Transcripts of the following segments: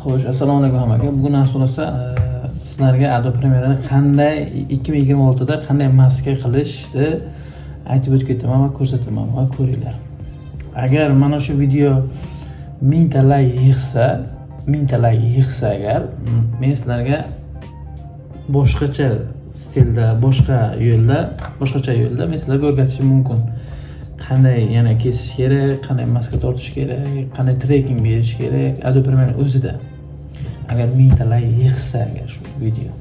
Xo'sh, assalomu alaykum hammaga. Bugun nasib bo'lsa, sizlarga Adobe Premiere'da qanday 2026 da qanday maska qilishni aytib o'tib ketaman va ko'rsataman va ko'ringlar. Agar mana shu video 1000 ta layk yig'sa, 1000 ta layk yig'sa agar, men sizlarga boshqacha stilda, boshqa yo'lda, boshqacha yo'lda men sizlarga o'rgatishim mumkin. Qanday yana kesish kerak, qanday maska tortish kerak, qanday tracking berish kerak Adobe Premiere o'zida. Agar 1000 ta layk yig'sa agar shu video.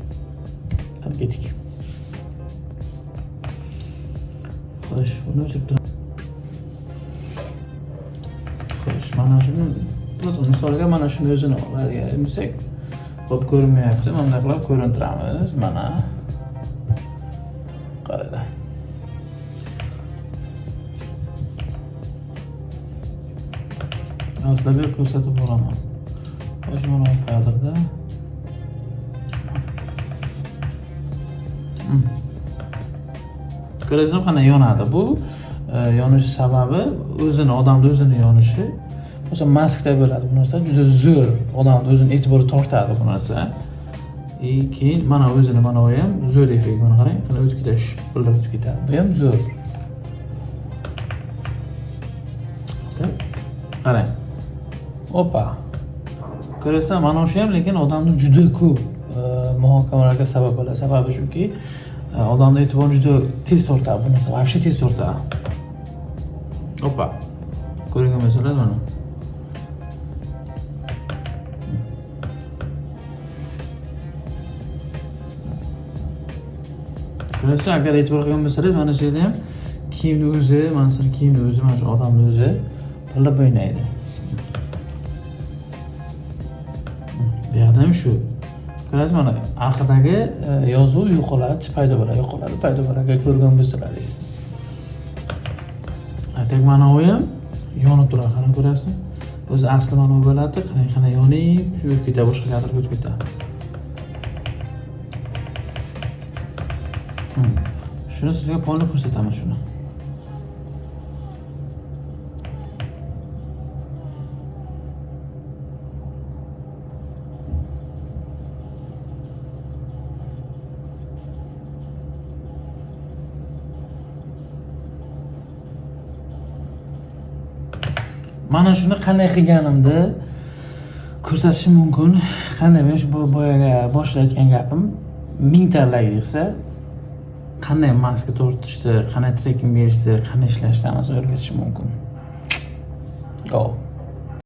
Qani ketdik. Xo'sh, buni o'chirib turaman. Xo'sh, mana shuni misolga mana shuni o'zini oladigan bo'lsak, xo'p ko'rinmayapti. Mana bunday qilib ko'rintiramiz. Mana. Qaranglar. Hozir sizlarga ko'rsatib boraman. Xo'sh, mana bu kadrda. Ko'rasizmi qanday yonadi bu? Yonish sababi o'zini odamni o'zini yonishi. Bo'lsa maskda bo'ladi bu narsa juda zo'r, odamni o'zini e'tibori tortadi bu narsa. Keyin mana o'zini mana bu ham zo'r effekt, mana qarang, qanday o'tib ketadi, shipillab o'tib ketadi. Bu ham zo'r. Qarang. Opa. Ko'rasan, mana o'sha ham lekin odamni juda ko'p muhokamalarga sabab bo'ladi. Sababi shuki, odamni e'tiborini juda tez tortadi bu narsa, вообще tez tortadi. Opa. Ko'ringan masalan mana. Ko'rasiz, agar e'tibor qilgan bo'lsangiz, mana shu yerda ham kiyimni o'zi, mana shu kiyimni o'zi, mana shu odamni o'zi pillab o'ynaydi. Bu yoqda ham shu. Ko'rasiz, mana orqadagi yozuv yo'qoladi, paydo bo'ladi, yo'qoladi, paydo bo'ladi, agar ko'rgan bo'lsalaringiz. Aytak mana u ham yonib turadi, qarang ko'rasizmi? O'zi asli mana bu bo'ladi, qarang qanday yonib, shu o'tib ketadi, boshqa kadrga o'tib ketadi. Shuni sizga polni ko'rsataman shuni. Mana shuni qanday qilganimni ko'rsatishim mumkin. Qanday men shu boyaga boshida aytgan gapim, 1000 ta layk yig'sa, qanday maska tortishni, qanday tracking berishni, qanday ishlashni hammasini o'rgatishim mumkin. Go.